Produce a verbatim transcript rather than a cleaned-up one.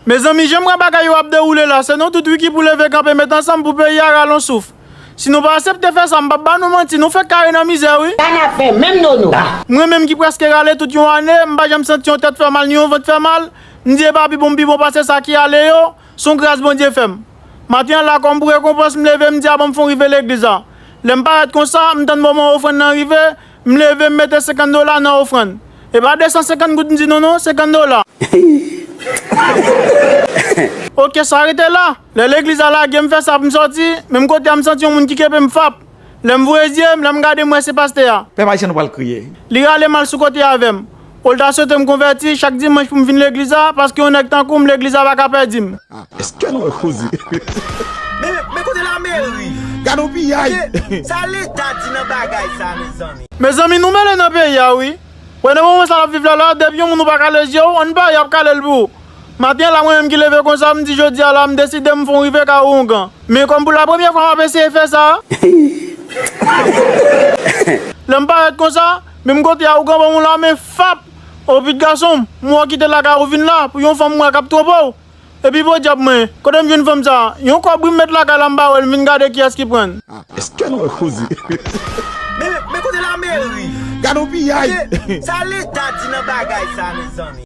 Mezanmi, jan m wè bagay yo ap dewoule la, se nou tout wi ki pou leve kanpe met ansanm pou peyi a rale yon souf. Si nou pa aksepte fè sa, m p ap ba nou manti, nou fèk kare nan mizè wi. Sa n ap fè menm nono. Mwen menm ki prèske rale tout yon ane, m pa janm santi yon tèt fè mal ni yon vant fè mal. M di e pa pi bon m pi bon pase sa ki ale yo, se yon gras Bondye fè m. Maten an la kòm pou rekonpans m leve m di a ban m fè yon rive legliz la. Lè m parèt konsa, m tann moman ofrann nan rive, m leve m mete senkant dola nan ofrann. E pa de san senkant goud m di non non, senkant dola. Oke, sa rete la. Lè legliz la lage m fè sa pou m sòti, menm kote a m santi yon moun ki kenbe m fap. Lè m voye zye m, lè m gade m wè se pastè a. Pèp ayisyen nou pral kriye. Li rale m al sou kote avè m. Ou l ta swete m konvèti chak dimanch pou m vin legliz la, paske yon nèg tankou m legliz la pa ka pèdi m. Èske nou wè koze? Men, men kote lameri? Gade yon piyay. Sa leta di nan bagay sa, mezanmi? Mezanmi, nou mele nan peyi a wi. Wè nan moman sa n ap viv la la, depi yon moun ou pa kale zye w, ann pare y ap kale l pou ou. Maten an la mwen menm ki leve konsa, m di jodi a la, m deside m fè yon rive kay ougan. Men kòm pou la premyè fwa m ap eseye fè sa. Lè m parèt konsa, menm kote a ougan ban m yon lamen fap. O pit gason m, m wè w kite lakay ou vin la, pou yon fanm m wè k ap twonpe w. Epi podyab mwen, kote m jwenn fanm sa? Yon kòb wi m met lakay la m pa wè l, m vin gade kiyès ki pran l. Èske nou wè koze? Men, men kote lameri? Gade yon piyay. Sa leta di nan bagay sa, mezanmi?